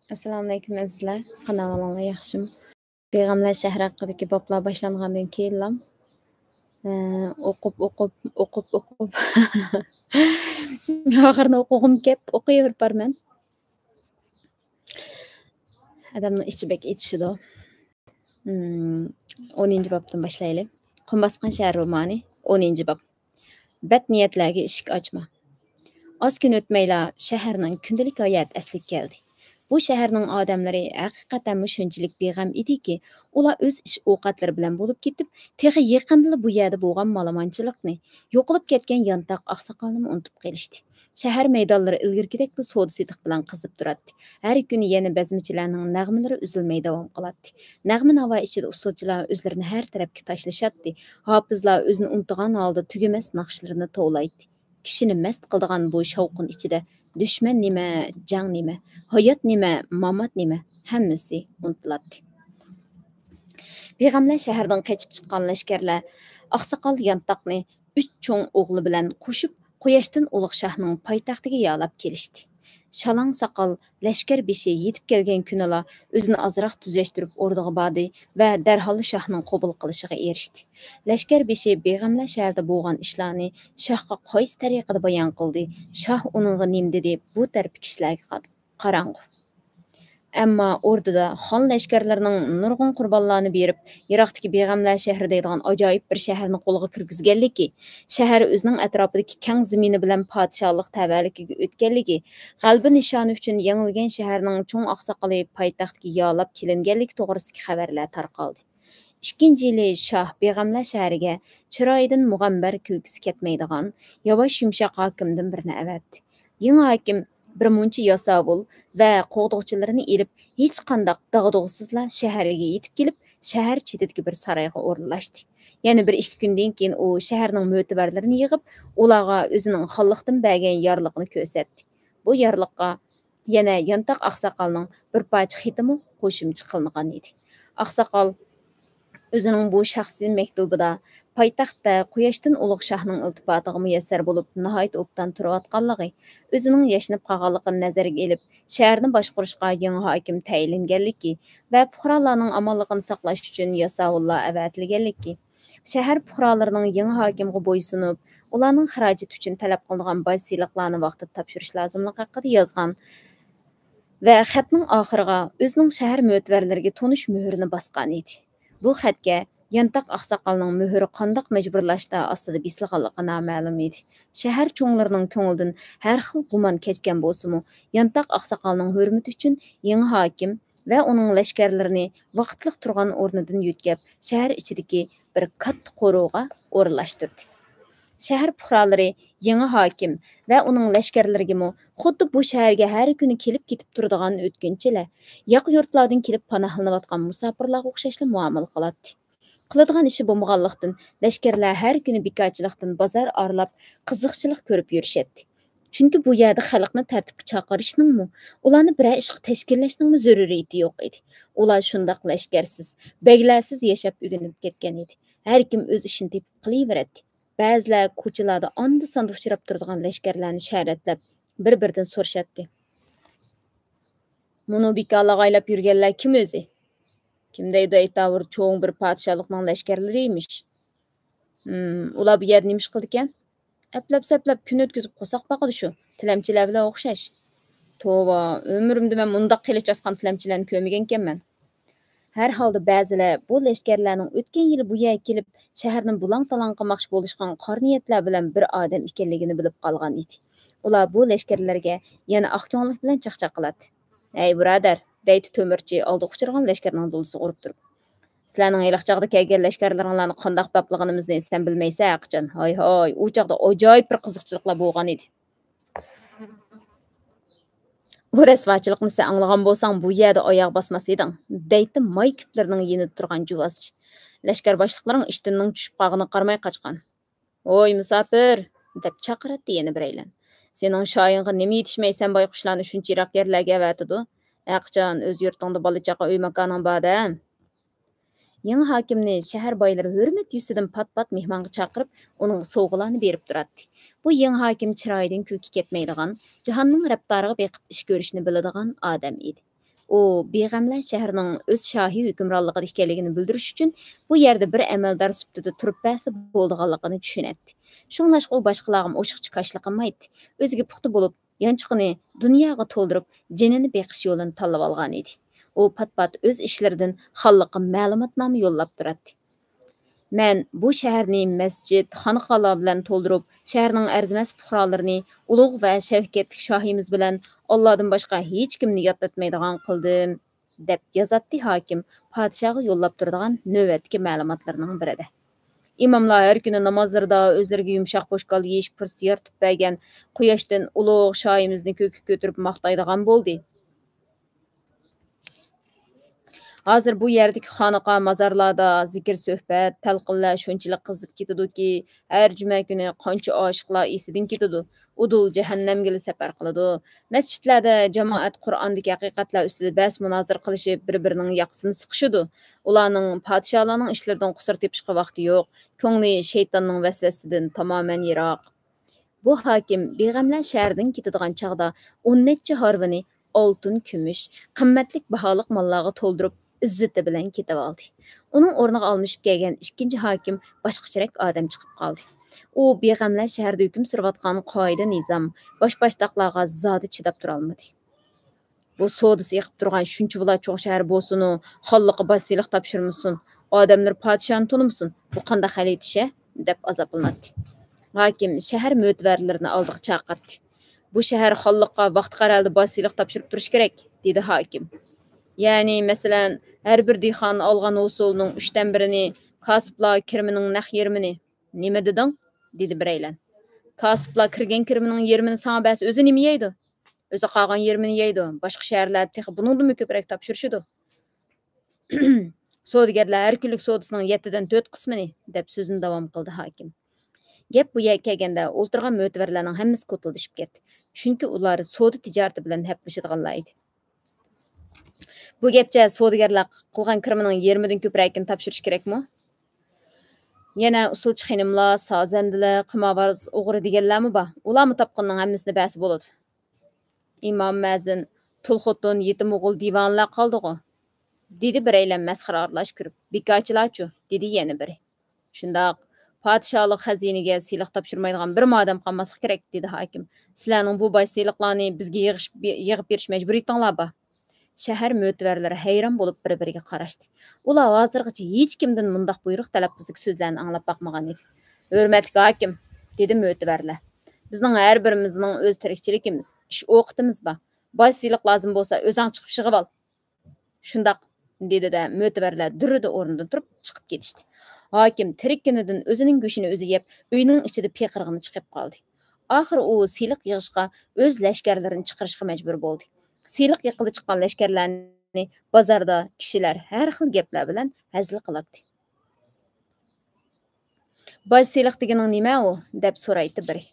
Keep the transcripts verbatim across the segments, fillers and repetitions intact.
ئەسسالامۇئەلەيكۇم ئەزىزلەر، قانداق ئەھۋالىڭلار، ياخشىمۇ؟ بىغەملەر شەھىرى ھەققىدىكى بابلار باشلانغاندىن كېيىنلا، ئە، ئوقۇپ، ئوقۇپ، ئوقۇپ، ئوقۇپ، ئاخىرىنى ئوقۇغۇم كەپ، ئوقۇۋېرىپارمەن. ئادەمنىڭ ئىچى بەك ئېچىشىدۇ. مم، ئونىنچى بابتىن باشلايلى. قۇم باسقان شەھەر رومانى، ئونىنچى باب. بەت نىيەتلەرگە ئىشىك ئاچما. ئاز كۈن ئۆتمەيلا شەھەرنىڭ كۈندىلىك ھاياتى ئەسلىگە كەلدى. بۇ شەھەرنىڭ ئادەملىرى ھەقىقەتەنمۇ شۇنچىلىك بىغەم ئىدىكى، ئۇلار ئۆز ئىش ئوقەتلىرى بىلەن بولۇپ كېتىپ، تېخى يېقىندىلا بۇ يەردە بولغان مالىمانچىلىقنى، يوقىلىپ كەتكەن يانتاق ئاقساقالنىمۇ ئۇنتۇپ قېلىشتى. شەھەر مەيدانلىرى ئىلگىرىكىدەكلا سودا-سېتىق بىلەن قىزىپ تۇراتتى. ھەر كۈنى يەنە بەزمىچىلەرنىڭ نەغمىلىرى ئۈزۈلمەي داۋام قىلاتتى. نەغمە-ناۋا ئىچىدە ئۇسسۇلچىلار ئۆزلىرىنى ھەر تەرەپكە تاشلىشاتتى. ھاپىزلار ئۆزىنى ئۇنتۇغان ھالدا تۈگىمەس ناخشىلىرىنى توۋلايتتى. كىشىنى مەست قىلىدىغان بۇ شاۋقۇن ئىچىدە دۈشمەن نېمە، جەڭ نېمە، ھايات نېمە، مامات نېمە، ھەممىسى ئۇنتۇلاتتى. بىغەملەر شەھىرىدىن قېچىپ چىققان لەشكەرلەر ئاقساقال يانتاقنى ئۈچ چوڭ ئوغلى بىلەن قوشۇپ، قۇياشتىن ئۇلۇغ شاھنىڭ پايتەختىگە يالاپ كېلىشتى. شالاڭ ساقال لەشكەر بېشى يېتىپ كەلگەن كۈنىلا ئۆزىنى ئازراق تۈزەشتۈرۈپ ئوردىغا باردى ۋە دەرھاللا شاھنىڭ قوبۇل قىلىشىغا ئېرىشتى. لەشكەر بېشى بىغەملەر شەھىرىدە بولغان ئىشلارنى شاھقا قايسى تەرىقىدە بايان قىلدى، شاھ ئۇنىڭغا نېمە دېدى، بۇ تەرىپى كىشىلەرگە قاراڭغۇ. ئەمما ئوردىدا خان لەشكەرلىرىنىڭ نۇرغۇن قۇربانلارنى بېرىپ، يىراقتىكى بىغەملەر شەھىرى دەيدىغان ئاجايىپ بىر شەھەرنى قولغا كىرگۈزگەنلىكى، شەھەر ئۆزىنىڭ ئەتراپىدىكى كەڭ زېمىنى بىلەن پادىشاھلىق تەۋەلىكىگە ئۆتكەنلىكى، غەلىبە نىشانى ئۈچۈن يېڭىلگەن شەھەرنىڭ چوڭ ئاقساقىلى پايتەختكە يالاپ كېلىنگەنلىكى توغرىسىدىكى خەۋەرلەر تارقالدى. ئىككىنچى يىلى شاھ بىغەملەر شەھىرىگە چىرايىدىن مۇغەمبەر كۈلكىسى كەتمەيدىغان ياۋاش يۇمشاق ھاكىمدىن بىرنى ئەۋەتتى. يېڭى ھاكىم بىر مۇنچە ياساۋۇل ۋە قوغدىغۇچىلىرىنى ئېلىپ، ھېچقانداق داغدۇغىسىزلا شەھەرگە يېتىپ كېلىپ، شەھەر چېتىدىكى بىر سارايغا ئورۇنلاشتى. يەنە بىر ئىككى كۈندىن كېيىن ئۇ شەھەرنىڭ مۆتىۋەرلىرىنى يىغىپ، ئۇلارغا ئۆزىنىڭ خانلىقتىن بەرگەن يارلىقىنى كۆرسەتتى. بۇ يارلىققا يەنە يانتاق ئاقساقالنىڭ بىر پارچە خېتىمۇ قوشۇمچە قىلىنغان ئىدى. ئاقساقال ئۆزىنىڭ بۇ شەخسىي مەكتۇبىدا پايتەختتە قۇياشتىن ئۇلۇغ شاھنىڭ ئىلتىپاتىغا مۇيەسسەر بولۇپ، ناھايىتى ئوبدان تۇرۇۋاتقانلىقى، ئۆزىنىڭ ياشىنىپ قالغانلىقىنى نەزەرگە ئېلىپ، شەھەرنى باشقۇرۇشقا يېڭى ھاكىم تەيىنلەنگەنلىكى ۋە پۇقرالارنىڭ ئامانلىقىنى ساقلاش ئۈچۈن ياساۋۇللار ئەۋەتىلگەنلىكى، شەھەر پۇقرالىرىنىڭ يېڭى ھاكىمغا بويسۇنۇپ، ئۇلارنىڭ خىراجىتى ئۈچۈن تەلەپ قىلىنغان باج-سېلىقلارنى ۋاقتىدا تاپشۇرۇش لازىملىقى ھەققىدە يازغان ۋە خەتنىڭ ئاخىرىغا ئۆزىنىڭ شەھەر مۆتىۋەرلىرىگە تونۇش مۆھۈرىنى باسقان ئىدى. بۇ خەتكە يانتاق ئاقساقالنىڭ مۆھۈرى قانداق مەجبۇرلاشلار ئاستىدا بېسىلغانلىقى نامەلۇم ئىدى. شەھەر چوڭلىرىنىڭ كۆڭلىدىن ھەر خىل گۇمان كەچكەن بولسىمۇ، يانتاق ئاقساقالنىڭ ھۆرمىتى ئۈچۈن يېڭى ھاكىم ۋە ئۇنىڭ لەشكەرلىرىنى ۋاقىتلىق تۇرغان ئورنىدىن يۆتكەپ، شەھەر ئىچىدىكى بىر كاتتا قورۇغا ئورۇنلاشتۇردى. شەھەر پۇقرالىرى يېڭى ھاكىم ۋە ئۇنىڭ لەشكەرلىرىگىمۇ خۇددى بۇ شەھەرگە ھەر كۈنى كېلىپ كېتىپ تۇرىدىغان ئۆتكۈنچىلەر، ياقا يۇرتلاردىن كېلىپ پاناھلىنىۋاتقان مۇساپىرلارغا ئوخشاشلا مۇئامىلە قىلاتتى. قىلىدىغان ئىشى بولمىغانلىقتىن، لەشكەرلەر ھەر كۈنى بىكارچىلىقتىن بازار ئارىلاپ، قىزىقچىلىق كۆرۈپ يۈرۈشەتتى. چۈنكى بۇ يەردە خەلقنى تەرتىپكە چاقىرىشنىڭمۇ، ئۇلارنى بىرەر ئىشقا تەشكىللەشنىڭمۇ زۆرۈرىيىتى يوق ئىدى. ئۇلار شۇنداق لەشكەرسىز، بەگلەرسىز ياشاپ ئۆگىنىپ كەتكەن ئىدى. ھەر كىم ئۆز ئىشىنى تېپىپ قىلىۋېرەتتى. بەزىلەر كوچىلاردا ئاندا-ساندا ئۇچراپ تۇرىدىغان لەشكەرلەرنى شەرەتلەپ، بىر-بىرىدىن سورىشاتتى. مۇنۇ بىكارلارغا ئايلاپ يۈرگەنلەر كىم ئۆزى؟ كىم دەيدۇ ئەيتاۋۇر چوڭ بىر پادىشاھلىقنىڭ لەشكەرلىرى ئىمىش. ھىم، ئۇلار بۇ يەردە نېمە ئىش قىلىدىكەن؟ ئەپلەپ-سەپلەپ كۈن ئۆتكۈزۈپ قورساق باقىدۇ شۇ، تىلەمچىلەر بىلەن ئوخشاش. توۋا، ئۆمرۈمدە مەن مۇنداق قىلىچ ئاسقان تىلەمچىلەرنى كۆرمىگەنكەنمەن. ھەر ھالدا بەزىلەر بۇ لەشكەرلەرنىڭ ئۆتكەن يىلى بۇ يەرگە كېلىپ، شەھەرنى بۇلاڭ-تالاڭ قىلماقچى بولۇشقان قارا نىيەتلەر بىلەن بىر ئادەم ئىكەنلىكىنى بىلىپ قالغان ئىدى. ئۇلار بۇ لەشكەرلەرگە يەنە ئاق كۆڭۈللۈك بىلەن چاقچاق قىلاتتى. ھەي، بۇرادەر، دەيتتى تۆمۈرچى ئالدىغا ئۇچرىغان لەشكەرنىڭ دولىسىغا ئۇرۇپ تۇرۇپ. سىلەرنىڭ ھېلىقى چاغدا كەلگەن لەشكەرلىرىڭلارنى قانداق باپلىغىنىمىزنى سەن بىلمەيسەن ھەرقاچان. ھاي ھاي، ئۇ چاغدا ئاجايىپ بىر قىزىقچىلىقلار بولغان ئىدى. بۇ رەسۋاچىلىقنى سەن ئاڭلىغان بولساڭ، بۇ يەردە ئاياغ باسماس ئىدىڭ، دەيتتى ماي كۈپلىرىنىڭ يېنىدا تۇرغان جۇۋازچى. لەشكەر باشلىقلىرىڭ ئىشتىنىڭ چۈشۈپ قالغىنىغا قارىماي قاچقان. ھوي، مۇساپىر! دەپ چاقىراتتى يەنە بىرەيلەن. سېنىڭ شايىڭغا نېمە يېتىشمەي سەن بايقۇشلارنى شۇنچە يىراق يەرلەرگە ئەۋەتىدۇ؟ ھەرقاچان ئۆز يۇرتۇڭدا بالا-چاقا، ئۆي-ماكانىڭ بار-دە. يېڭى ھاكىمنى شەھەر بايلىرى ھۆرمەت يۈزىسىدىن پات-پات مېھمانغا چاقىرىپ، ئۇنىڭغا سوۋغىلارنى بېرىپ تۇراتتى. بۇ يېڭى ھاكىم چىرايىدىن كۈلكە كەتمەيدىغان، جاھاننىڭ رەپتارىغا بېقىپ ئىش كۆرۈشنى بىلىدىغان ئادەم ئىدى. ئۇ بىغەملەر شەھىرىنىڭ ئۆز شاھى ھۆكۈمرانلىقىدا ئىكەنلىكىنى بىلدۈرۈش ئۈچۈن بۇ يەردە بىر ئەمەلدار سۈپىتىدە تۇرۇپ بەرسە بولىدىغانلىقىنى چۈشىنەتتى. شۇڭلاشقا ئۇ باشقىلارغىمۇ ئوشۇقچە كاشىلا قىلمايتتى. ئۆزىگە پۇختا بولۇپ، يانچۇقىنى دۇنياغا تولدۇرۇپ، جېنىنى بېقىش يولىنى تاللىۋالغانىدى. ئۇ پات-پات ئۆز ئىشلىرىدىن خانلىققا مەلۇماتنامە يوللاپ تۇراتتى. مەن بۇ شەھەرنى مەسچىت، خانىقالار بىلەن تولدۇرۇپ، شەھەرنىڭ ئەرزىمەس پۇقرالىرىنى ئۇلۇغ ۋە شەۋكەتلىك شاھىمىز بىلەن ئاللادىن باشقا ھېچكىمنى ياد ئەتمەيدىغان قىلدىم، دەپ يازاتتى ھاكىم پادىشاھقا يوللاپ تۇرىدىغان نۆۋەتتىكى مەلۇماتلىرىنىڭ بىرىدە. ئىماملار ھەر كۈنى نامازلىرىدا ئۆزلىرىگە يۇمشاق پوشكال يېيىش پۇرسىتى يارىتىپ بەرگەن قۇياشتىن ئۇلۇغ شاھىمىزنى كۆككە كۆتۈرۈپ ماختايدىغان بولدى. ھازىر بۇ يەردىكى خانىقا، مازارلاردا زىكىر سۆھبەت، تەلقىنلەر شۇنچىلىك قىزىپ كېتىدۇكى، ھەر جۈمە كۈنى قانچە ئاشىقلار ئېسىدىن كېتىدۇ، ئۇدۇل جەھەننەمگىلا سەپەر قىلىدۇ. مەسچىتلەردە جامائەت قۇرئاندىكى ھەقىقەتلەر ئۈستىدە بەس مۇنازىرە قىلىشىپ، بىر-بىرىنىڭ ياقىسىنى سىقىشىدۇ. ئۇلارنىڭ پادىشاھلارنىڭ ئىشلىرىدىن قۇسۇر تېپىشقا ۋاقتى يوق، كۆڭلى شەيتاننىڭ ۋەسۋەسىسىدىن تامامەن يىراق. بۇ ھاكىم بىغەملەر شەھىرىدىن كېتىدىغان چاغدا ئون نەچچە ھارۋىنى ئالتۇن، كۈمۈش، قىممەتلىك باھالىق ماللارغا تولدۇرۇپ، ئىززىتى بىلەن كېتىۋالدى. ئۇنىڭ ئورنىغا ئالمىشىپ كەلگەن ئىككىنچى ھاكىم باشقىچىرەك ئادەم چىقىپ قالدى. ئۇ بىغەملەر شەھىرىدە ھۆكۈم سۈرۈۋاتقان قائىدە-نىزام، باش-باشتاقلارغا زادى چىداپ تۇرالمىدى. بۇ سودىسى ئېقىپ تۇرغان شۇنچىۋالا چوڭ شەھەر بولسىنۇ، خانلىققا باج سېلىق تاپشۇرمىسۇن، ئادەملىرى پادىشاھنى تونۇمىسۇن، بۇ قانداق خەلىتە ئىش ھە؟ دەپ ئازابلىناتتى. ھاكىم شەھەر مۆتىۋەرلىرىنى ئالدىغا چاقىرتتى. بۇ شەھەر خانلىققا ۋاقتى قارالدى باج سېلىق تاپشۇرۇپ تۇرۇشى كېرەك، دېدى ھاكىم. يەنى، مەسىلەن، ھەر بىر دېھقان ئالغان ھوسۇلىنىڭ ئۈچتىن بىرىنى كاسىپلار كىرىمىنىڭ نەق يېرىمىنى. نېمە دېدىڭ؟ دېدى بىرەيلەن. كاسىپلار كىرگەن كىرىمىنىڭ يېرىمىنى ساڭا بەرسە ئۆزى نېمە يەيدۇ؟ ئۆزى قالغان يېرىمىنى يەيدۇ. باشقا شەھەرلەردە تېخى بۇنىڭدىنمۇ كۆپرەك تاپشۇرۇشىدۇ. سودىگەرلەر ھەر كۈنلۈك سودىسىنىڭ يەتتىدىن تۆت قىسمىنى، دەپ سۆزىنى داۋام قىلدى ھاكىم. گەپ بۇ يەرگە كەلگەندە ئولتۇرغان مۆتىۋەرلەرنىڭ ھەممىسى كوتۇلدىشىپ كەتتى. چۈنكى ئۇلار سودا تىجارىتى بىلەن ھەپىلىشىدىغانلار ئىدى. بۇ گەپچە سودىگەرلەر قىلغان كىرىمىنىڭ يېرىمىدىن كۆپرەكىنى تاپشۇرۇش كېرەكمۇ؟ يەنە ئۇسسۇلچى خېنىملار، سازەندىلەر، قىمارباز ئوغرى دېگەنلەرمۇ بار. ئۇلارمۇ تاپقىنىنىڭ ھەممىسىنى بەرسە بولىدۇ. ئىمام مەزىن، تۇل خوتۇن، يېتىم ئوغۇل دىۋانىلەر قالدىغۇ؟ دېدى بىرەيلەن مەسخىرە ئارىلاش كۈلۈپ. بىكارچىلارچۇ؟ دېدى يەنە بىرى. شۇنداق، پادىشاھلىق خەزىنىگە سېلىق تاپشۇرمايدىغان بىرمۇ ئادەم قالماسلىقى كېرەك، دېدى ھاكىم. سىلەرنىڭ بۇ باج سېلىقلارنى بىزگە يىغىش-، يىغىپ بېرىش مەجبۇرىيىتىڭلار بار. شەھەر مۆتىۋەرلىرى ھەيران بولۇپ بىر-بىرىگە قاراشتى. ئۇلار ھازىرغىچە ھېچكىمدىن مۇنداق بۇيرۇق تەلەپپۇزدىكى سۆزلەرنى ئاڭلاپ باقمىغان ئىدى. ھۆرمەتلىك ھاكىم، دېدى مۆتىۋەرلەر، بىزنىڭ ھەر بىرىمىزنىڭ ئۆز تىرىكچىلىكىمىز، ئىش ئوقىتىمىز بار. باج سېلىق لازىم بولسا ئۆزۈڭ چىقىپ يىغىۋال. شۇنداق، دېدى-دە، مۆتىۋەرلەر دۈررىدە ئورنىدىن تۇرۇپ چىقىپ كېتىشتى. ھاكىم تىرىككىنىدىن ئۆزىنىڭ گۆشىنى ئۆزى يەپ، ئۆينىڭ ئىچىدە پىقىرغىنى چىقىپ قالدى. ئاخىرى ئۇ سېلىق يىغىشقا ئۆز لەشكەرلىرىنى چىقىرىشقا مەجبۇر بولدى. سېلىق يىغقىلى چىققان لەشكەرلەرنى بازاردا كىشىلەر ھەر خىل گەپلەر بىلەن ھەزىل قىلاتتى. باج سېلىق دېگىنىڭ نېمە ئۇ؟ دەپ سورايتتى بىرى.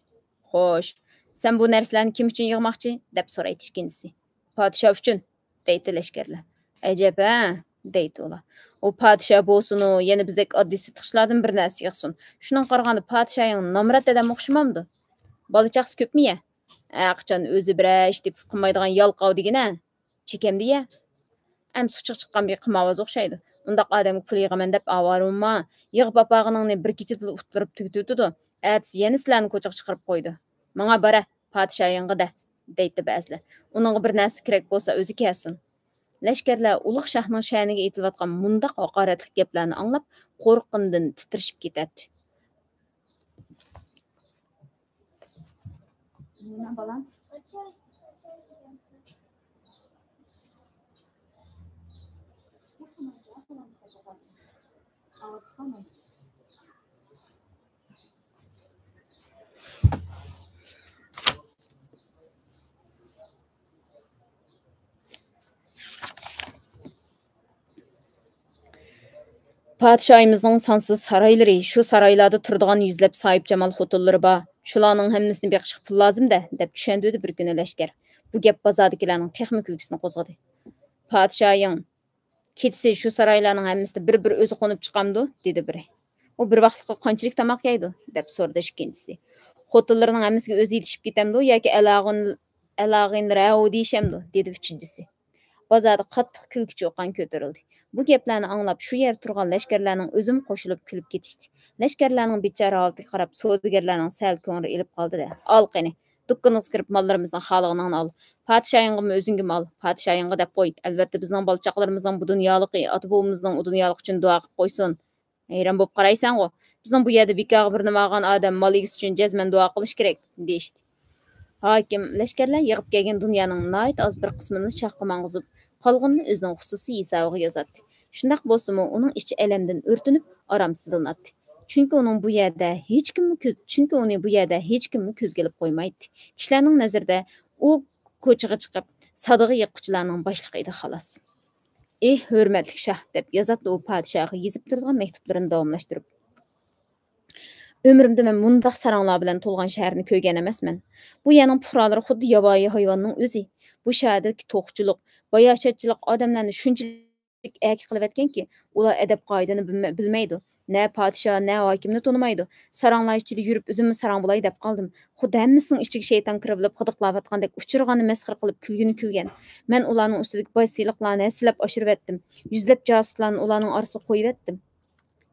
خوش، سەن بۇ نەرسىلەرنى كىم ئۈچۈن يىغماقچى؟ دەپ سورايتتى ئىككىنچىسى. پادىشاھ ئۈچۈن، دەيتتى لەشكەرلەر. ئەجەب ھە، دەيتتى ئۇلار. ئۇ پادىشاھ بولسۇنۇ، يەنە بىزدەك ئاددىي سېتىقچىلاردىن بىر نەرسە يىغسۇن. شۇنىڭغا قارىغاندا پادىشاھىڭ نامرات ئادەم ئوخشىمامدۇ؟ بالا چاقىسى كۆپمۇ يە؟ ھەقىچان ئۆزى بىرەر ئىش تېپىپ قىلمايدىغان يالقاۋ دېگىنە. چېكەمدە يە. ئەمسە ئۇچىغا چىققان بىر قىمارۋاز ئوخشايدۇ. ئۇنداق ئادەمگە پۇل يىغىمەن دەپ ئاۋارە بولما. يىغىپ ئاپارغىنىڭنى بىر كېچىدىلا ئۇتتۇرۇپ تۈگىتىۋېتىدۇ. ئەتىسى يەنە سىلەرنى كوچىغا چىقىرىپ قويىدۇ. ماڭا بارە، پادىشاھىڭغا دە، دەيتتى بەزىلەر. ئۇنىڭغا بىر نەرسە كېرەك بولسا ئۆزى كەلسۇن. لەشكەرلەر ئۇلۇغ شاھنىڭ شەنىگە ئېيتىلىۋاتقان مۇنداق ھاقارەتلىك گەپلەرنى ئاڭلاپ، قورققىنىدىن تىترىشىپ كېتەتتى. پادىشاھىمىزنىڭ سانسىز سارايلىرى، شۇ سارايلاردا تۇرىدىغان يۈزلەپ ساھىبجامال خوتۇنلىرى بار. شۇلارنىڭ ھەممىسىنى بېقىشقا پۇل لازىم-دە، دەپ چۈشەندۈردى بىر كۈنى لەشكەر. بۇ گەپ بازاردىكىلەرنىڭ تېخىمۇ كۈلكىسىنى قوزغىدى. پادىشاھىڭ كېچىسى شۇ سارايلارنىڭ ھەممىسىدە بىر-بىر ئۆزى قونۇپ چىقامدۇ؟ دېدى بىرى. ئۇ بىر ۋاقىتلىققا قانچىلىك تاماق يەيدۇ؟ دەپ سورىدى ئىككىنچىسى. خوتۇنلىرىنىڭ ھەممىسىگە ئۆزى يېتىشىپ كېتەمدۇ ياكى ئەلاغىن-، ئەلاغىنلىرى ھەۋۇ دېيىشەمدۇ؟ دېدى ئۈچىنچىسى. بازاردا قاتتىق كۈلكە-چۇقان كۆتۈرۈلدى. بۇ گەپلەرنى ئاڭلاپ، شۇ يەردە تۇرغان لەشكەرلەرنىڭ ئۆزىمۇ قوشۇلۇپ كۈلۈپ كېتىشتى. لەشكەرلەرنىڭ بىچارە ھالىتىگە قاراپ، سودىگەرلەرنىڭ سەل كۆڭلى ئېلىپ قالدى-دە، «ئال قېنى، دۇكىنىڭىزغا كىرىپ، ماللىرىمىزنىڭ خالىغىنىڭنى ئال. پادىشاھىڭغىمۇ ئۆزۈڭگىمۇ ئال. پادىشاھىڭغا دەپ قوي. ئەلۋەتتە، بىزنىڭ بالا-چاقىلىرىمىزنىڭ بۇ دۇنيالىقى، ئاتا-بوۋىمىزنىڭ ئۇ دۇنيالىق ئۈچۈن دۇئا قىلىپ قويسۇن.» «ھەيران بولۇپ قارايسەنغۇ، بىزنىڭ بۇ يەردە بىكارغا بىرنېمە ئالغان ئادەم مال ئىگىسى ئۈچۈن جەزمەن دۇئا قىلىشى كېرەك» دېيىشتى. ھاكىم لەشكەرلەر يىغىپ كەلگەن دۇنيانىڭ ناھايىتى ئاز بىر قىسمىنىلا شاھقا ماڭغۇزۇپ، قالغىنىنى ئۆزىنىڭ خۇسۇسىي ھېسابىغا يازاتتى. شۇنداق بولسىمۇ، ئۇنىڭ ئىچى ئەلەمدىن ئۆرتىنىپ، ئارامسىزلىناتتى. چۈنكى ئۇنىڭ بۇ يەردە ھېچكىممۇ كۆز، چۈنكى ئۇنى بۇ يەردە ھېچكىممۇ كۆزگە ئىلىپ قويمايتتى. كىشىلەرنىڭ نەزىرىدە ئۇ كوچىغا چىقىپ، سادىغا يىغقۇچىلارنىڭ باشلىقى ئىدى، خالاس. «ئېھ، ھۆرمەتلىك شاھ» دەپ يازاتتى ئۇ پادىشاھقا يېزىپ تۇرىدىغان مەكتۇپلىرىنى داۋاملاشتۇرۇپ. «ئۆمرۈمدە مەن مۇنداق ساراڭلار بىلەن تولغان شەھەرنى كۆرگەن ئەمەسمەن. بۇ يەرنىڭ پۇقرالىرى خۇددى ياۋايى ھايۋاننىڭ ئۆزى. بۇ شەھەردىكى توقچىلىق، باياشاتچىلىق ئادەملەرنى شۇنچىلىك ئەركە قىلىۋەتكەنكى، ئۇلار ئەدەپ-قائىدىنى بىلمە-، بىلمەيدۇ. نە پادىشاھ، نە ھاكىمنى تونۇمايدۇ. ساراڭلار ئىچىدە يۈرۈپ ئۆزۈممۇ ساراڭ بولاي دەپ قالدىم. خۇددى ھەممىسىنىڭ ئىچىگە شەيتان كىرىۋېلىپ غىدىقلاۋاتقاندەك ئۇچرىغاننى مەسخىرە قىلىپ كۈلگىنى كۈلگەن. مەن ئۇلارنىڭ ئۈستىدىكى باج-سېلىقلارنى ھەسسىلەپ ئاشۇرۇۋەتتىم. يۈزلەپ جاسۇسلارنى ئۇلارنىڭ ئارىسىغا قويۇۋەتتىم.»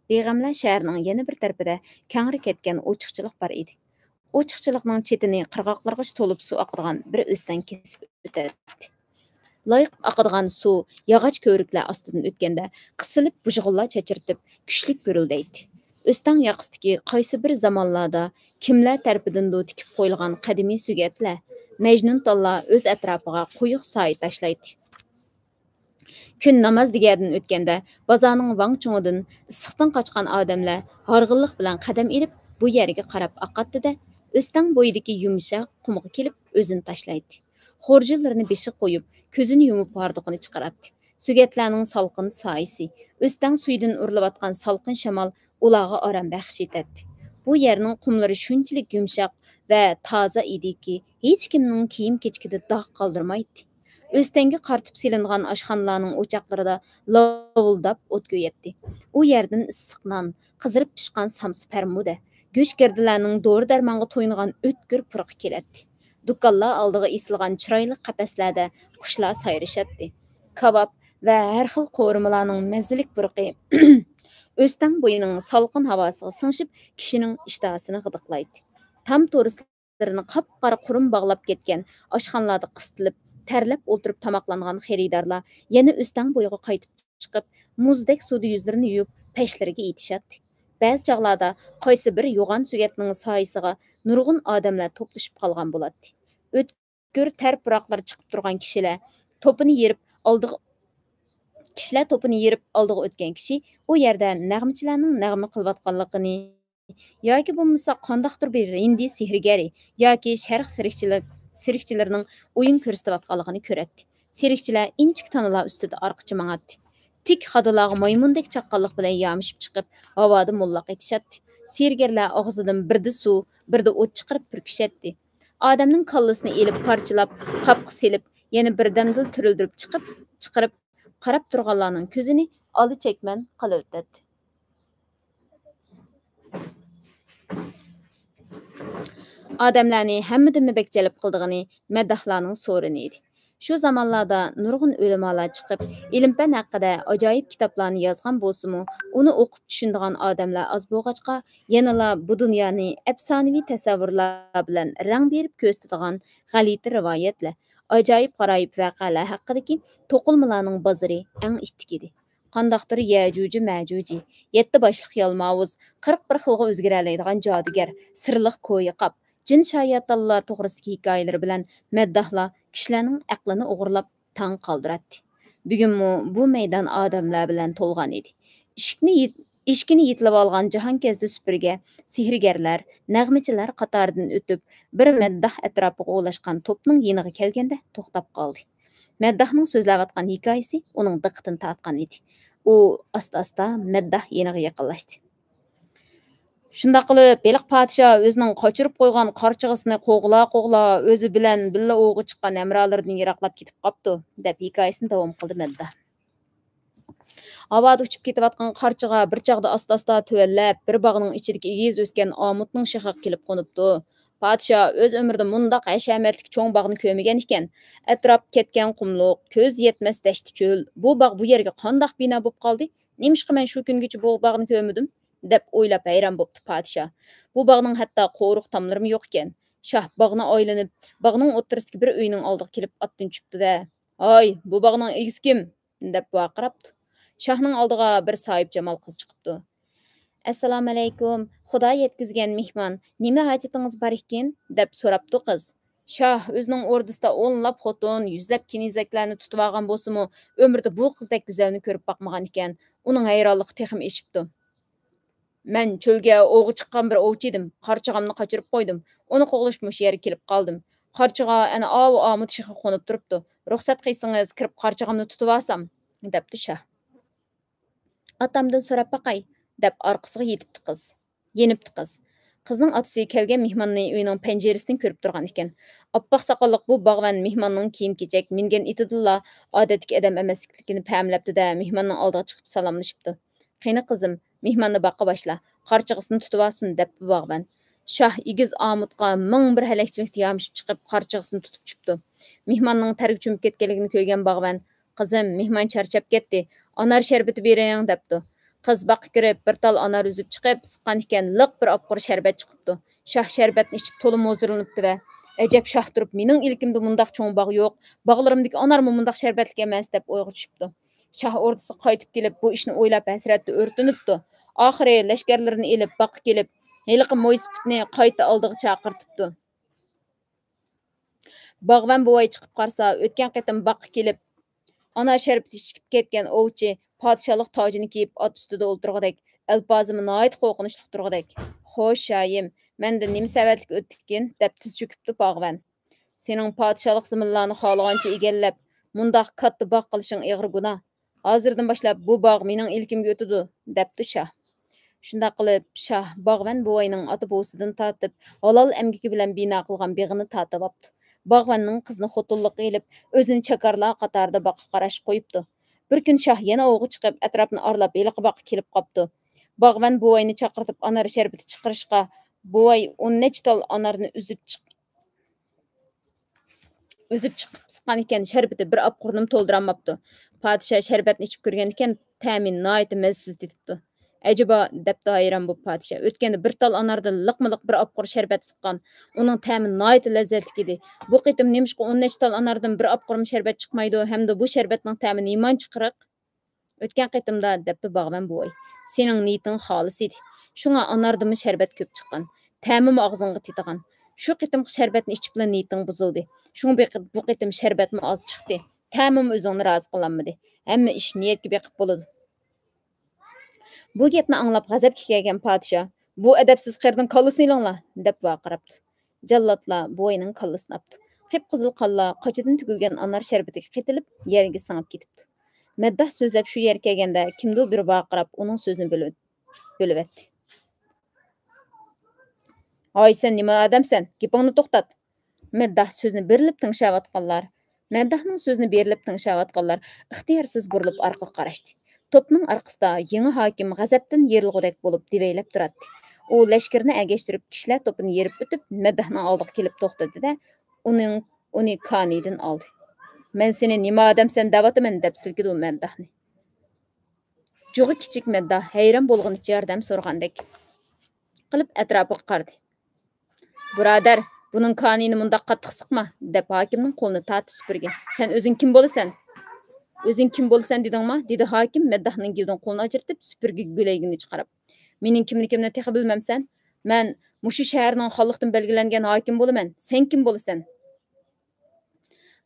بېغەملەر شەھىرىنىڭ يەنە بىر تەرىپىدە كەڭرى كەتكەن ئوچۇقچىلىق بار ئىدى. ئوچۇقچىلىقنىڭ چېتىنى قىرغاقلارغىچە تولۇپ سۇ ئاقىدىغان بىر ئۆستەڭ كېسىپ ئۆتەتتى. لايىق ئاقىدىغان سۇ ياغاچ كۆۋرۈكلەر ئاستىدىن ئۆتكەندە، قىسىلىپ بۇژغۇنلار چاچرىتىپ، كۈچلۈك گۈرۈلدەيتتى. ئۆستەڭ ياقىسىدىكى قايسى بىر زامانلاردا كىملەر تەرىپىدىندۇ تىكىپ قويۇلغان قەدىمىي سۆگەتلەر، مەجنۇنتاللار ئۆز ئەتراپىغا قويۇق سايە تاشلايتتى. كۈن ناماز دېگەردىن ئۆتكەندە، بازارنىڭ ۋاڭ-چۇڭىدىن ئىسسىقتىن قاچقان ئادەملەر ھارغىنلىق بىلەن قەدەم ئېلىپ، بۇ يەرگە قاراپ ئاقاتتى-دە، ئۆستەڭ بويىدىكى يۇمشاق قۇمغا كېلىپ ئۆزىنى تاشلايتتى. خورجۇنلىرىنى بېشىغا قويۇپ، كۆزىنى يۇمۇپ ھاردۇقىنى چىقىراتتى. سۆگەتلەرنىڭ سالقىن سايىسى، ئۆستەڭ سۈيىدىن ئۇرۇلۇۋاتقان سالقىن شامال ئۇلارغا ئارام بەخش ئېتەتتى. بۇ يەرنىڭ قۇملىرى شۇنچىلىك يۇمشاق ۋە تازا ئىدىكى، ھېچكىمنىڭ كىيىم-كېچىكىدە داغ قالدۇرمايتتى. ئۆستەڭگە قارىتىپ سېلىنغان ئاشخانىلارنىڭ ئوچاقلىرىدا لاۋۇلداپ ئوت كۆيەتتى. ئۇ يەردىن ئىسسىق نان، قىزىرىپ پىشقان سامسا پەرمۇدە، گۆش گىردىلەرنىڭ دورا-دەرمانغا تويۇنغان ئۆتكۈر پۇرىقى كېلەتتى. دۇكانلار ئالدىغا ئېسىلغان چىرايلىق قەپەسلەردە قۇشلار سايرىشاتتى. كاۋاپ ۋە ھەر خىل قورۇمىلارنىڭ مەززىلىك پۇرىقى ئۆستەڭ بويىنىڭ سالقىن ھاۋاسىغا سىڭىشىپ، كىشىنىڭ ئىشتىھاسىنى غىدىقلايتتى. تام تورۇسلىرىنى قاپقارا قۇرۇم باغلاپ كەتكەن ئاشخانىلاردا قىستىلىپ، تەرلەپ ئولتۇرۇپ تاماقلانغان خېرىدارلار يەنە ئۆستەڭ بويىغا قايتىپ چىقىپ، مۇزدەك سۇدا يۈزلىرىنى يۇيۇپ، پەشلىرىگە ئېتىشاتتى. بەزى چاغلاردا قايسى بىر يوغان سۆگەتنىڭ سايىسىغا نۇرغۇن ئادەملەر توپلىشىپ قالغان بولاتتى. ئۆتكۈر تەر پۇراقلىرى چىقىپ تۇرغان كىشىلەر توپىنى يېرىپ ئالدىغا، كىشىلەر توپىنى يېرىپ ئالدىغا ئۆتكەن كىشى ئۇ يەردە نەغمىچىلەرنىڭ نەغمە قىلىۋاتقانلىقىنى ياكى بولمىسا قانداقتۇر بىر ھىندى سېھىرگەرى ياكى شەرق سېرىكچىلىك-، سېرىكچىلىرىنىڭ ئويۇن كۆرسىتىۋاتقانلىقىنى كۆرەتتى. سېرىكچىلەر ئىنچىكە تانىلار ئۈستىدە ئارقىچە ماڭاتتى. تىك خادىلارغا مايمۇندەك چاققانلىق بىلەن يامىشىپ چىقىپ، ھاۋادا موللاق ئېتىشاتتى. سېھىرگەرلەر ئاغزىدىن بىردە سۇ، بىردە ئوت چىقىرىپ پۈركۈشەتتى. ئادەمنىڭ كاللىسىنى ئېلىپ پارچىلاپ، قاپقا سېلىپ، يەنە بىردەمدىلا تىرىلدۈرۈپ چىقىپ، چىقىرىپ، قاراپ تۇرغانلارنىڭ كۆزىنى ئالا چەكمەن قىلىۋېتەتتى. ئادەملەرنى ھەممىدىنمۇ بەك جەلپ قىلىدىغىنى مەدداھلارنىڭ سورۇنى ئىدى. شۇ زامانلاردا نۇرغۇن ئۆلىمالار چىقىپ، ئىلىم-پەن ھەققىدە ئاجايىپ كىتابلارنى يازغان بولسىمۇ، ئۇنى ئوقۇپ چۈشىنىدىغان ئادەملەر ئاز بولغاچقا، يەنىلا بۇ دۇنيانى ئەپسانىۋى تەسەۋۋۇرلار بىلەن رەڭ بېرىپ كۆرسىتىدىغان غەلىتە رىۋايەتلەر، ئاجايىپ-غارايىپ ۋەقەلەر ھەققىدىكى توقۇلمىلارنىڭ بازىرى ئەڭ ئىتتىك ئىدى. قانداقتۇر يەجۇجى مەجۇجى، يەتتە باشلىق يالماۋۇز، قىرىق بىر خىلغا ئۆزگىرەلەيدىغان جادۇگەر، سىرلىق كويىقاپ، جىن شاياتانلار توغرىسىدىكى ھېكايىلىرى بىلەن مەدداھلار كىشىلەرنىڭ ئەقلىنى ئوغرىلاپ تاڭ قالدۇراتتى. بۈگۈنمۇ بۇ مەيدان ئادەملەر بىلەن تولغان ئىدى. ئىشىكنى يېت-، ئىشىكىنى يېتىلىۋالغان جاھانكەزدى سۈپۈرگە، سېھىرگەرلەر، نەغمىچىلەر قاتارىدىن ئۆتۈپ، بىر مەدداھ ئەتراپىغا ئولاشقان توپنىڭ يېنىغا كەلگەندە توختاپ قالدى. مەدداھنىڭ سۆزلەۋاتقان ھېكايىسى ئۇنىڭ دىققىتىنى تارتقان ئىدى. ئۇ ئاستا-ئاستا مەدداھ يېنىغا يېقىنلاشتى. شۇنداق قىلىپ، ھېلىقى پادىشاھ ئۆزىنىڭ قاچۇرۇپ قويغان قارچىغىسىنى قوغلا-قوغلا ئۆزى بىلەن بىللە ئوۋغا چىققان ھەمراھلىرىدىن يىراقلاپ كېتىپ قاپتۇ، دەپ ھېكايىسىنى داۋام قىلدى مەدداھ. ھاۋادا ئۇچۇپ كېتىۋاتقان قارچىغا بىر چاغدا ئاستا-ئاستا تۆۋەنلەپ، بىر باغنىڭ ئىچىدىكى ئېگىز ئۆسكەن ئامۇتنىڭ شېخىغا كېلىپ قونۇپتۇ. پادىشاھ ئۆز ئۆمرىدە مۇنداق ھەشەمەتلىك چوڭ باغنى كۆرمىگەن ئىكەن. ئەتراپ كەتكەن قۇملۇق، كۆز يەتمەس دەشتى چۆل. بۇ باغ بۇ يەرگە قانداق بىنا بولۇپ قالدى؟ نېمىشقا مەن شۇ كۈنگىچە بۇ باغنى كۆرمىدىم؟ دەپ ئويلاپ ھەيران بوپتۇ پادىشاھ. بۇ باغنىڭ ھەتتا قورۇق تاملىرىمۇ يوق ئىكەن. شاھ باغنى ئايلىنىپ، باغنىڭ ئوتتۇرىسىدىكى بىر ئۆينىڭ ئالدىغا كېلىپ ئاتتىن چۈشۈپتۇ ۋە، «ھاي، بۇ باغنىڭ ئىگىسى كىم؟» دەپ ۋارقىراپتۇ. شاھنىڭ ئالدىغا بىر ساھىبجامال قىز چىقىپتۇ. «ئەسسالامۇئەلەيكۇم، خۇدا يەتكۈزگەن مېھمان، نېمە ھاجىتىڭىز بار ئىكىن؟» دەپ سوراپتۇ قىز. شاھ ئۆزىنىڭ ئوردىسىدا ئونلاپ خوتۇن، يۈزلەپ كېنىزەكلەرنى تۇتۇۋالغان بولسىمۇ، ئۆمرىدە بۇ قىزدەك گۈزەلنى كۆرۈپ باقمىغان ئىكەن. ئۇنىڭ ھەيرانلىقى تېخىمۇ ئېشىپتۇ. «مەن چۆلگە ئوۋغا چىققان بىر ئوۋچى ئىدىم، قارچىغامنى قاچۇرۇپ قويدۇم. ئۇنى قوغلاش مۇشۇ يەرگە كېلىپ قالدىم. قارچىغا ئەنە ئاۋۇ ئامۇت شېخىغا قونۇپ تۇرۇپتۇ. رۇخسەت قىلسىڭىز، كىرىپ قارچىغامنى تۇتۇۋالسام»، دەپتۇ شاھ. «ئاتامدىن سوراپ باقاي»، دەپ ئارقىسىغا يېتىپتۇ قىز. يېنىپتۇ قىز. قىزنىڭ ئاتىسى كەلگەن مېھماننى ئۆينىڭ پەنجىرىسىدىن كۆرۈپ تۇرغان ئىكەن. ئاپئاق ساقاللىق بۇ باغۋەن مېھماننىڭ كىيىم-كېچەك، مىنگەن ئېتىدىنلا ئادەتتىكى ئادەم ئەمەسلىكىنى پەملەپتۇ-دە، مېھماننىڭ ئالدىغا چىقىپ سالاملىشىپتۇ. «قېنى قىزىم، مېھماننى باغقا باشلا، قارچىغىسىنى تۇتۇۋالسۇن» دەپتۇ باغۋەن. شاھ ئېگىز ئامۇتقا مىڭ بىر ھەلەكچىلىكتە يامىشىپ چىقىپ، قارچىغىسىنى تۇتۇپ چۈشۈپتۇ. مېھماننىڭ تەرگە چۆمۈپ كەتكەنلىكىنى كۆرگەن باغۋەن، «قىزىم، مېھمان چارچاپ كەتتى، ئانار شەربىتى بېرىڭ» دەپتۇ. قىز باغقا كىرىپ، بىر تال ئانار ئۈزۈپ چىقىپ، سىققان ئىكەن، لىق بىر ئاپقۇر شەربەت چىقىپتۇ. شاھ شەربەتنى ئىچىپ تولىمۇ ھۇزۇرلىنىپتۇ ۋە، «ئەجەب شاھ تۇرۇپ، مېنىڭ ئىلكىمدە مۇنداق چوڭ باغ يوق، باغلىرىمدىكى ئانارمۇ مۇنداق شەربەتلىك ئەمەس» دەپ ئويغا چۈشۈپتۇ. شاھ ئوردىسىغا قايتىپ كېلىپ، بۇ ئىشنى ئويلاپ ھەسرەتتە ئۆرتىنىپتۇ. ئاخىرى لەشكەرلىرىنى ئېلىپ، باغقا كېلىپ، ھېلىقى مويسىپىتنى قايتا ئالدىغا چاقىرتىپتۇ. باغۋەن بوۋاي چىقىپ قارىسا، ئۆتكەن قېتىم باغقا كېلىپ، ئانار شەربىتى ئىچىپ كەتكەن ئوۋچى پادىشاھلىق تاجىنى كىيىپ، ئات ئۈستىدە ئولتۇرغۇدەك، ئەلپازىمۇ ناھايىتى قورقۇنچلۇق تۇرغۇدەك. «خوش، شاھىم، مەندە نېمە سەۋەتلىك ئۆتتىكىن؟» دەپ تىز چۆكۈپتۇ باغۋەن. «سېنىڭ پادىشاھلىق زېمىنلارنى خالىغانچە ئىگىلەپ، مۇنداق كاتتا باغ قىلىشىڭ ئېغىر گۇناھ. ھازىردىن باشلاپ بۇ باغ مېنىڭ ئىلكىمگە ئۆتىدۇ» دەپتۇ شاھ. شۇنداق قىلىپ، شاھ باغۋەن بوۋاينىڭ ئاتا-بوۋىسىدىن تارتىپ ھالال ئەمگىكى بىلەن بىنا قىلغان بېغىنى تارتىۋاپتۇ. باغۋەننىڭ قىزىنى خوتۇنلۇققا ئېلىپ، ئۆزىنى چاكارلار قاتارىدا باغقا قاراشقا قويۇپتۇ. بىر كۈن شاھ يەنە ئوۋغا چىقىپ، ئەتراپنى ئارىلاپ ھېلىقى باغقا كېلىپ قاپتۇ. باغۋەن بوۋاينى چاقىرتىپ ئانار شەربىتى چىقىرىشقا، بوۋاي ئون نەچچە تال ئانارنى ئۈزۈپ چىق-، ئۈزۈپ چىقىپ سىققان ئىكەن، شەربىتى بىر ئاپقۇرنىمۇ تولدۇرالماپتۇ. پادىشاھ شەربەتنى ئىچىپ كۆرگەن ئىكەن، تەمى ناھايىتى مەززىسىز تېتىپتۇ. «ئەجەبا» دەپتۇ ھەيران بولۇپ پادىشاھ. «ئۆتكەندە بىر تال ئاناردىن لىقمۇ لىق بىر ئاپقۇر شەربەت سىققان. ئۇنىڭ تەمى ناھايىتى لەززەتلىك ئىدى. بۇ قېتىم نېمىشقا ئون نەچچە تال ئاناردىن بىر ئاپقۇرمۇ شەربەت چىقمايدۇ ھەمدە بۇ شەربەتنىڭ تەمى نېمانچە قىرىق؟» «ئۆتكەن قېتىمدا» دەپتۇ باغۋەن بوۋاي، «سېنىڭ نىيىتىڭ خالىس ئىدى. شۇڭا ئاناردىنمۇ شەربەت كۆپ چىققان. تەمىمۇ ئاغزىڭغا تېتىغان. شۇ قېتىمقى شەربەتنى ئىچىپلا نىيىتىڭ بۇزۇلدى. شۇڭا بېقىپ بۇ قېتىم شەربەتمۇ ئاز چىقتى. تەمىمۇ ئۆزۈڭنى رازى قىلالمىدى. ھەممە ئىش نىيەتكە بېقىپ بولىدۇ.» بۇ گەپنى ئاڭلاپ غەزەپكە كەلگەن پادىشاھ، «بۇ ئەدەپسىز قېرىنىڭ كاللىسىنى ئېلىڭلار» دەپ ۋارقىراپتۇ. جاللاتلار بوۋاينىڭ كاللىسىنى ئاپتۇ. قىپقىزىل قانلار قاچىدىن تۆكۈلگەن ئانار شەربىتىگە قېتىلىپ، يەرگە سىڭىپ كېتىپتۇ. مەدداھ سۆزلەپ شۇ يەرگە كەلگەندە، كىمدۇ بىرى ۋارقىراپ، ئۇنىڭ سۆزىنى بۆلۈ-، بۆلۈۋەتتى. «ھاي، سەن نېمە ئادەمسەن؟ گېپىڭنى توختات!» مەدداھ سۆزىنى بېرىلىپ تىڭشاۋاتقانلار، مەدداھنىڭ سۆزىنى بېرىلىپ تىڭشاۋاتقانلار ئىختىيارسىز بۇرۇلۇپ ئارقىغا قاراشتى. توپنىڭ ئارقىسىدا يېڭى ھاكىم غەزەپتىن يېرىلغۇدەك بولۇپ دېۋەيلەپ تۇراتتى. ئۇ لەشكىرىنى ئەگەشتۈرۈپ، كىشىلەر توپىنى يېرىپ ئۆتۈپ، مەدداھنىڭ ئالدىغا كېلىپ توختىدى-دە، ئۇنىڭ، ئۇنى كانىيدىن ئالدى. «مەن سېنى نېمە ئادەمسەن دەۋاتىمەن» دەپ سىلكىدى ئۇ مەدداھنى. جۇغى كىچىك مەدداھ ھەيران بولغىنىچە ياردەم سورىغاندەك قىلىپ ئەتراپىغا قارىدى. «بۇرادەر، بۇنىڭ كانىيىنى مۇنداق قاتتىق سىقما» دەپ ھاكىمنىڭ قولىنى تارتىپ سۈپۈرگەن. «سەن ئۆزۈڭ كىم بولىسەن؟ ئۆزۈڭ كىم بولىسەن دېدىڭما؟» دېدى ھاكىم مەدداھنىڭ گېلىدىن قولىنى ئاجرىتىپ سۈپۈرگە گۆلەيگىنى چىقىرىپ. «مېنىڭ كىملىكىمنى تېخى بىلمەمسەن؟ مەن مۇشۇ شەھەرنىڭ خانلىقتىن بەلگىلەنگەن ھاكىمى بولىمەن. سەن كىم بولىسەن؟»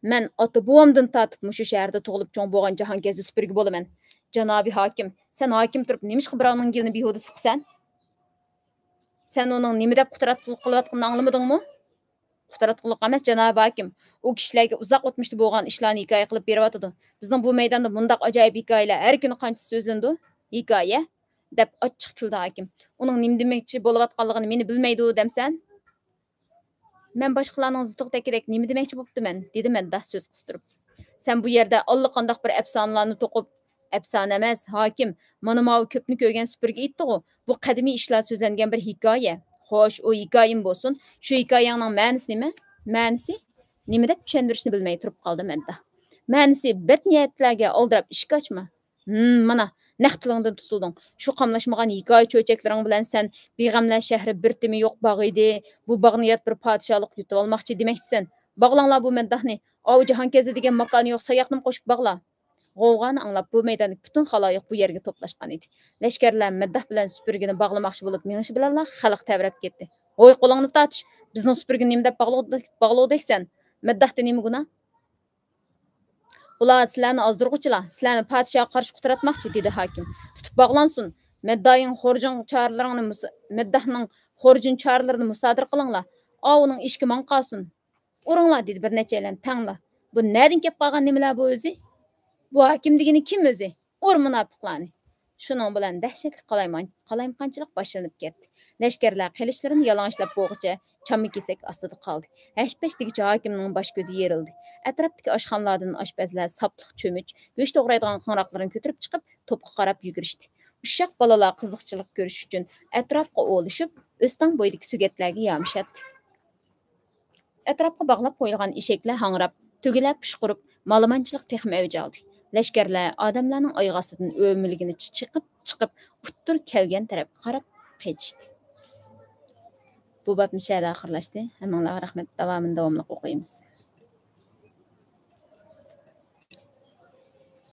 «مەن ئاتا-بوۋامدىن تارتىپ مۇشۇ شەھەردە تۇغۇلۇپ چوڭ بولغان جاھانكەزدى سۈپۈرگە بولىمەن. جانابىي ھاكىم، سەن ھاكىم تۇرۇپ نېمىشقا بىراۋنىڭ گېلىنى بىھۇدە سىقىسەن؟ سەن ئۇنىڭ نېمە دەپ قۇتراتقۇلۇق قىلىۋاتقىنىنى ئاڭلىمىدىڭمۇ؟» «قۇتراتقۇلۇق ئەمەس، جانابىي ھاكىم. ئۇ كىشىلەرگە ئۇزاق ئۆتمۈشتە بولغان ئىشلارنى ھېكايە قىلىپ بېرىۋاتىدۇ. بىزنىڭ بۇ مەيداندا مۇنداق ئاجايىپ ھېكايىلەر ھەر كۈنى قانچە سۆزلىنىدۇ. ھېكايە دەپ ئاچچىق كۈلدى ھاكىم. ئۇنىڭ نېمە دېمەكچى بولۇۋاتقانلىقىنى مېنى بىلمەيدۇ دەمسەن؟ مەن باشقىلارنىڭ زىتىغا تەگكۈدەك نېمە دېمەكچى بوپتىمەن؟ دېدى مەدداھ سۆز قىستۇرۇپ. سەن بۇ يەردە ئاللىقانداق بىر ئەپسانىلارنى توقۇپ، ئەپسانە ئەمەس، ھاكىم، مانا ماۋۇ كۆپنى كۆرگەن سۈپۈرگە ئېيتتىغۇ، بۇ قەدىمىي ئىشلار سۆزلەنگەن بىر ھېكايە. خوش، ئۇ ھېكايىمۇ بولسۇن. شۇ ھېكايەڭنىڭ مەنىسى نېمە؟ مەنىسى نېمە دەپ چۈشەندۈرۈشنى بىلمەي تۇرۇپ قالدى مەدداھ. مەنىسى بەتنىيەتلەرگە ئالدىراپ ئىشىك ئاچما. ھىم، مانا، نەق تىلىڭدىن تۇتۇلدۇڭ. شۇ قاملاشمىغان ھېكايە چۆچەكلىرىڭ بىلەن سەن بىغەملەر شەھىرى بىر تېمى يوق باغ ئىدى، بۇ باغنى يات بىر پادىشاھلىق يۇتۇۋالماقچى دېمەكچىسەن. باغلاڭلار بۇ مەدداھنى، ئاۋۇ جاھانكەزدە دېگەن ماكانى يوق ساياقنىمۇ قوشۇپ باغلا. غوۋغانى ئاڭلاپ، بۇ مەيداندىكى پۈتۈن خالايىق بۇ يەرگە توپلاشقان ئىدى. لەشكەرلەر مەدداھ بىلەن سۈپۈرگىنى باغلىماقچى بولۇپ مېڭىشى بىلەنلا خەلق تەۋرەپ كەتتى. ھوي، قولۇڭنى تارتىش! بىزنىڭ سۈپۈرگىنى نېمە دەپ باغلىغۇدەك-، باغلىغۇدەكسەن؟ مەدداھتا نېمە گۇناھ؟ ئۇلار سىلەرنى ئازدۇرغۇچىلا، سىلەرنى پادىشاھقا قارشى قۇتراتماقچى، دېدى ھاكىم. تۇتۇپ باغلانسۇن. مەدداھنىڭ خورجۇن چارىلىرىنى مۇس-، مەدداھنىڭ خورجۇن چارىلىرىنى مۇسادىرە قىلىڭلار. ئاۋۇنىڭ ئىشىكى ماڭا قالسۇن. ئۇرۇڭلار، دېدى بىر نەچچەيلەن تەڭلا. بۇ نەدىن كەپ قالغان نېمىلەر بۇ ئۆزى؟ بۇ ھاكىم دېگىنى كىم ئۆزى؟ ئۇر مۇناپىقلارنى! شۇنىڭ بىلەن دەھشەتلىك قالايمان-، قالايمىقانچىلىق باشلىنىپ كەتتى. لەشكەرلەر قىلىچلىرىنى يالىڭاچلاپ بولغۇچە چامما كېسەك ئاستىدا قالدى. ھەش-پەش دېگۈچە ھاكىمنىڭ باش-كۆزى يېرىلدى. ئەتراپتىكى ئاشخانىلاردىن ئاشپەزلەر ساپلىق چۆمۈچ، گۆش توغرايدىغان قاڭراقلىرىنى كۆتۈرۈپ چىقىپ، توپقا قاراپ يۈگۈرۈشتى. ئۇششاق بالىلار قىزىقچىلىق كۆرۈش ئۈچۈن ئەتراپقا ئولىشىپ، ئۆستەڭ بويىدىكى سۆگەتلەرگە يامىشاتتى. ئەتراپقا باغلاپ قويۇلغان ئېشەكلەر ھاڭراپ، تۆگىلەر پۇشقۇرۇپ، مالىمانچىلىق تېخىمۇ ئەۋج ئالدى. لەشكەرلەر ئادەملەرنىڭ ئاياغ ئاستىدىن ئۆمىلىگىنىچە چىقىپ، چىقىپ، ئۇتتۇر كەلگەن تەرەپكە قاراپ قېچىشتى. بۇ باب مۇشۇ يەردە ئاخىرلاشتى. ھەممىڭلارغا رەھمەت. داۋامىنى داۋاملىق ئوقۇيمىز.